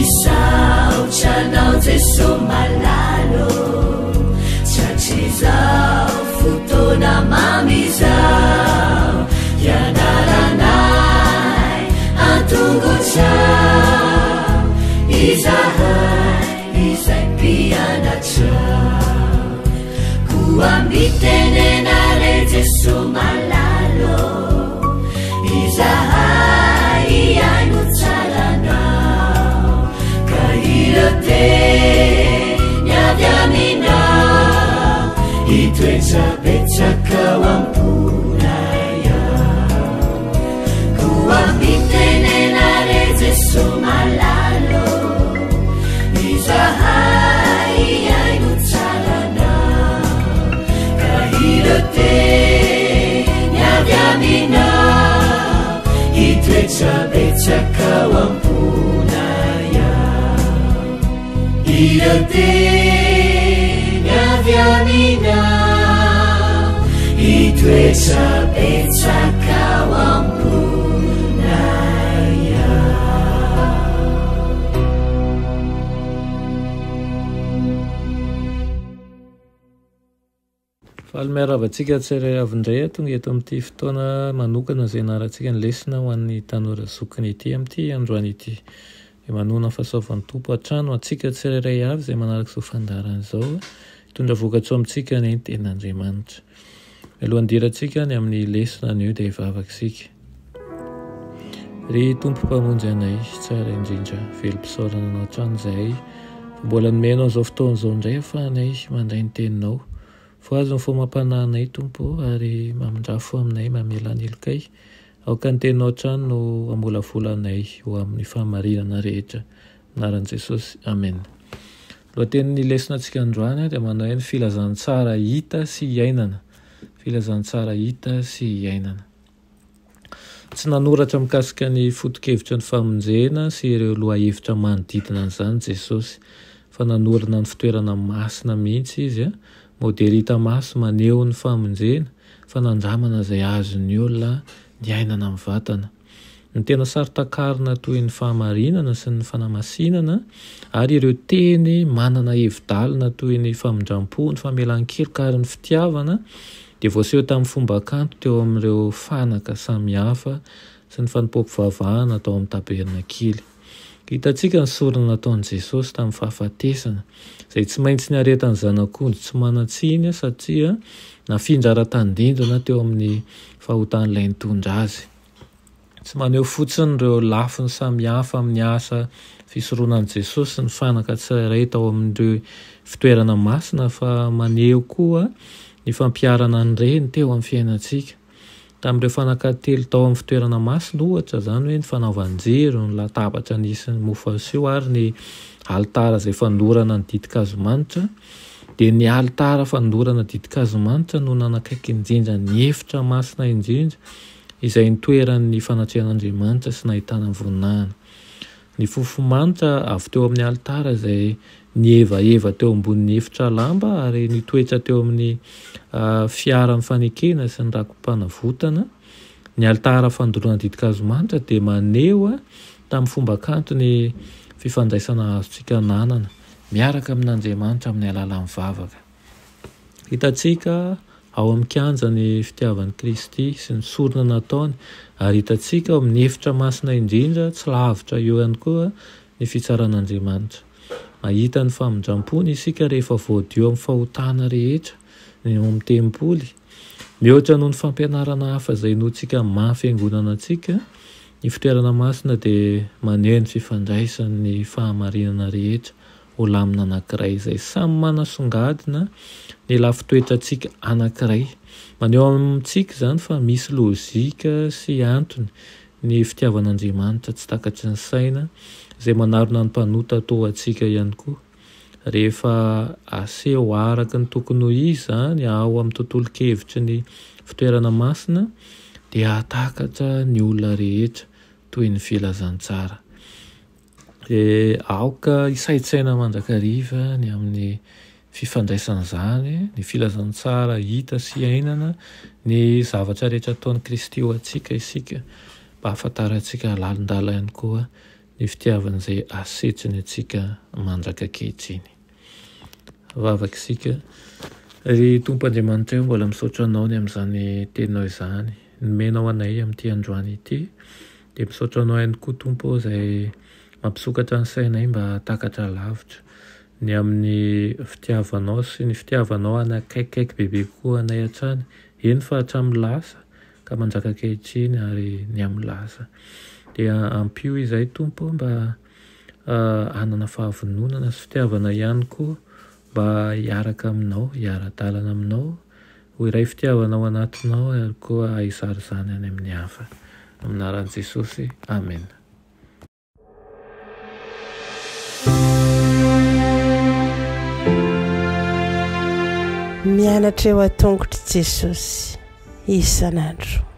Misaotra anao Jeso malala ô, Tratrizao fotoana mamy izao, Hianaranay an-tongotrao, Izahay izay mpianatrao. Koa mitenena re Jeso malala ô, Izahay hihaino tsara anao, Ka ireo teny avy aminao, Hitoetra betsaka ao am-ponay ao. Koa mitenena re Jeso malala ô, Izahay hihaino tsara anao, Ka ireo teny avy aminao, Hitoetra betsaka ao am-ponay ao. Ireo teny avy aminao, Hitoetra betsaka ao am-ponay ao. Faly miarahaba antsika tsirairay avy indray aho tonga eto amin'ity fotoana manokana izay ianarantsika ny lesona ho an'ny tanora zokiny ity amin'ity androany ity. Dia manohana ny fahasoavan'ny Tompo hatrany ho antsika tsirairay avy izay manaraka izao fandaharana izao. Hitondra vokatsoa amintsika anie ny tenin'Andriamanitra. Mialohan'ny hidirantsika ny amin'ny lesona anio dia hivavaka isika. Ry Tompo Mpamonjy anay, tsara indrindra, velom-pisaorana Anao hatrany izahay fa mbola nomenao izao fotoana izao indray ahafahanay mandray ny Teninao. Voazo ny fo amam-panahinay, Tompo ô, ary mamindrà fo aminay, mamelà ny helokay. Aoka ny Teninao hatrany no hamolavola anay ho amin'ny fahamarinana rehetra. Anaran'i Jesosy, Amena. Lohatenin'ny lesona antsika androany dia manao hoe ny filazantsara hita sy iainana. Filazantsara hita sy iainana. Tsy nanoratra mikasika ny foto-kevitry ny famonjena sy ireo lohahevitra manodidina an'izany Jesosy, fa nanorina ny fitoerana masina mihitsy Izy, modely hita maso maneho ny famonjena, fanandramana izay azon'ny olona niainana amin'ny vatana. Ny tena saro-takarina toy ny fahamarinana sy ny fanamasinana ary ireo teny manana hevi-dalina toy ny famindram-po, ny famelan-keloka ary ny fitiavana dia voaseho tamin'ny fomba kanto teo amin'ireo fanaka samihafa sy ny fanompoam-pivavahana tao amin'ny tabernakely. Hitantsika ny sorona nataon'i Jesosy tamin'ny fahafatesana, izay tsy maintsy niaretan'ny Zanak'ondry tsy manan-tsiny satria nafindra ara-tandindona teo amin'ny fahotan'ilay nitondra azy. Tsy maneho fotsiny ireo lafiny samihafa amin'ny asa fisoronan'i Jesosy ny fanaka tsirairay tao amin'ireo fitoerana masina fa maneho koa ny fampiharana an'ireny teo amin'ny fiainantsika. Tamin'ireo fanaka telo tao amin'ny fitoerana masina, ohatra, izany hoe ny fanaovan-jiro, ny latabatra nisy ny mofo aseho ary ny alitara izay fandorana ny ditin-kazo manitra, dia ny alitara fandorana ditin-kazo manitra no nanakaiky indrindra ny efitra masina indrindra izay nitoeran'ny fanatrehan'Andriamanitra sy nahitana ny voninahiny. Ny fofo-manitra avy teo amin'ny alitara izay nihevaheva teo ambonin'ny efitra lamba ary nitoetra teo amin'ny fiaran'ny fanekena sy ny rako-panavotana. Ny alitara fandoroana ditin-kazo manitra dia maneho tamin'ny fomba kanto ny fifandraisana azontsika ananana miaraka amin'Andriamanitra amin'ny alalan'ny vavaka. Hitantsika ao amin'ny kianja ny fitiavan'i Kristy sy ny sorona nataony, ary hitantsika ao amin'ny efitra masina indrindra, tsy lavitra eo ihany koa, ny fitsaran'Andriamanitra. Mahita ny famindram-pony isika rehefa voadio amin'ny fahotana rehetra ny ao amin'ny tempoly. Mihoatra noho ny fampianarana hafa izay inoantsika amin'ny maha fiangonana antsika, ny fitoerana masina dia maneho ny fifandraisan'ny fahamarinana rehetra ho lamina anankiray izay samy manasongadina ny lafin-toetrantsika anankiray. Maneho amintsika izany fa misy lojika sy antony ny fitiavan'Andriamanitra tsy takatry ny saina izay manarona ny mpanota toa antsika ihany koa. Rehefa aseho araka ny tokony ho izy izany ao amin'ny tontolon-kevitry ny fitoerana masina dia hahatakatra ny olona rehetra toy ny filazantsara. Dia aoka hisaintsaina mandrakariva ny amin'ny fifandraisan'izany, ny filazantsara hita sy iainana, ny zavatra rehetra ataon'i Kristy ho antsika isika, mba hahafantarantsika lalindalina ihany koa ny fitiavana izay asetriny antsika mandraka ankehitriny. Vavaka isika. Ry Tompo Andriamanitra eo, mbola misaotra Anao ny amin'izany Teninao izany nomenao anay amin'ity androany ity. Dia misaotra Anao ihany koa Tompo ô izay mampisokatra ny sainay mba hahatakatra lavitra ny amin'ny fitiavanao sy ny fitiavanao hanakaikikaiky bebe kokoa anay hatrany, eny fa hatramin'ny lasa ka manjaka ankehitriny ary ny amin'ny lasa. Dia ampio izahay Tompo ô mba hanana fahavononana sy fitiavana ihany koa mba hiaraka aminao, hiara-dalana aminao, ho iray fitiavana ao anatinao ary koa hizara izany any amin'ny hafa. Amin'ny anaran'i Jesosy, Amena. Mianatra eo an-tongotr'i Jesosy isan'andro.